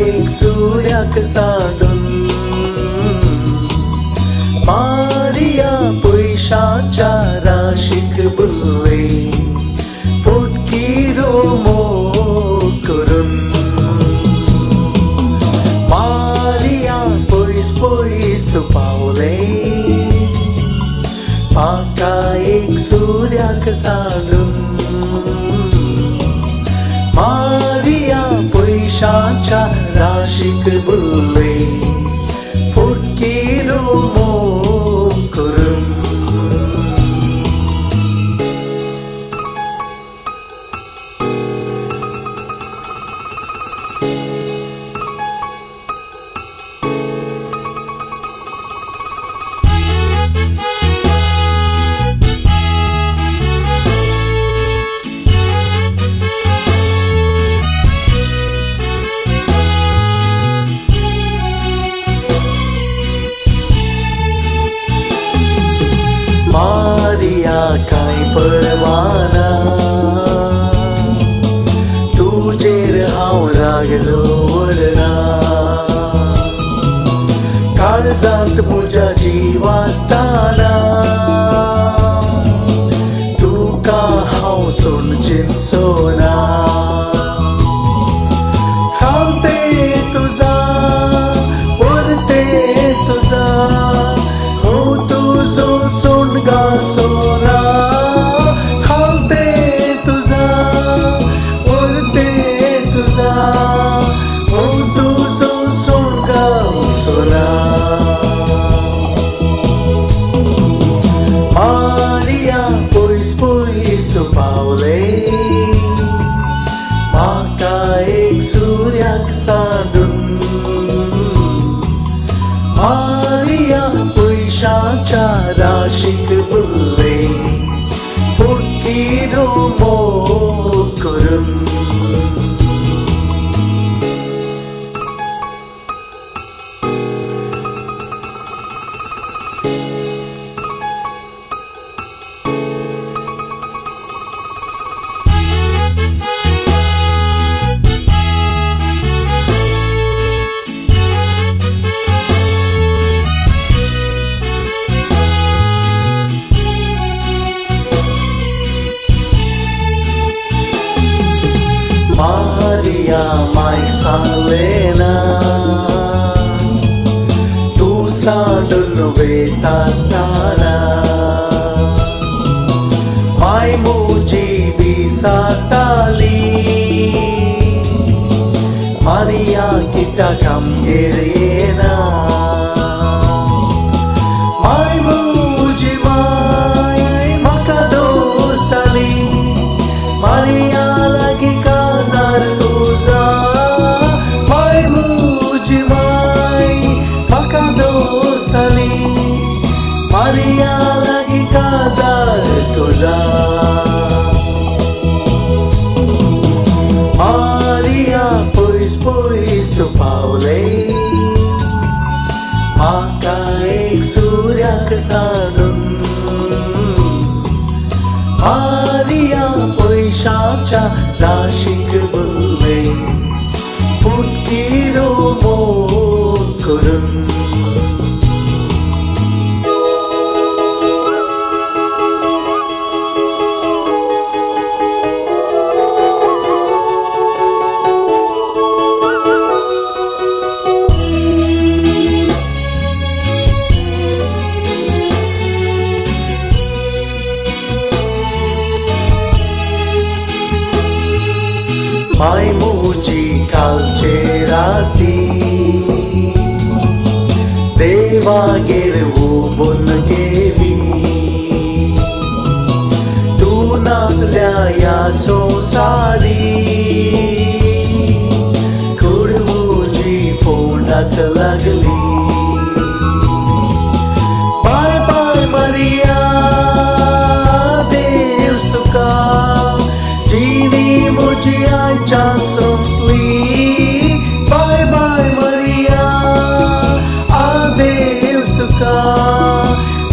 एक सूर्याक सांडून मारिया पयशांच्या राशीक बुल्ले फुटकिरो मोग करून मारिया पयस पयस तूं पावलें म्हाका एक सूर्याक सांडून मारिया पयशांच्या राशीक बुल्ले फुटकिरो मोग करून. मारिया कांय परवाना तुजेर हांव राग दवरना काळजांत म्हज्या जीव आसतना तुका हांव सोडून चिंतचो ना. खालते तुजा परते तुजा हो तुजो सोड घालचो ना खालते तुजा परते तुजा हो तुजो सोड घालचो ना. मारिया पयस पयस तूं पावलें म्हाका एक सूर्याक सांडून मारिया पयशांच्या राशीक बुल्ले फुटकिरो मोग करून. मारिया मायक सांगलें ना तूं सांडून वयता आसतना माय म्हजी विसरताली मारिया कित्याक आमगेर येना माय म्हजी माय म्हाका दोस्ताली मारिया लागीं काजार तुजा माय म्हजी माय म्हाका दोस्ताली मारिया लागीं काजार तुजा. मारिया पयस पयस तूं पावलें म्हाका एक सूर्याक सांडून मारिया पयशांच्या राशीक बुल्ले फुटकिरो मोग करून. माय म्हजी कालचे राती देवागेर उबून गेली तूं नासल्या ह्या संवसारी कूड म्हजी फोंडाक लागली. बाय बाय मारिया देव तुका जिणी म्हजी आयच्यान सोंपली. बाय बाय मारिया आदेव तुका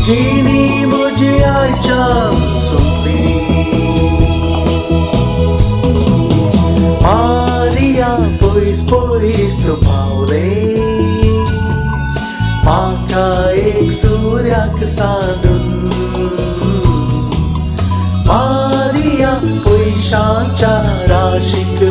जिणी म्हजी आयच्यान सोंपली. राशींत पावलें म्हाका एक सुर्याक सांडून. मारिया, पयशांच्या राशीक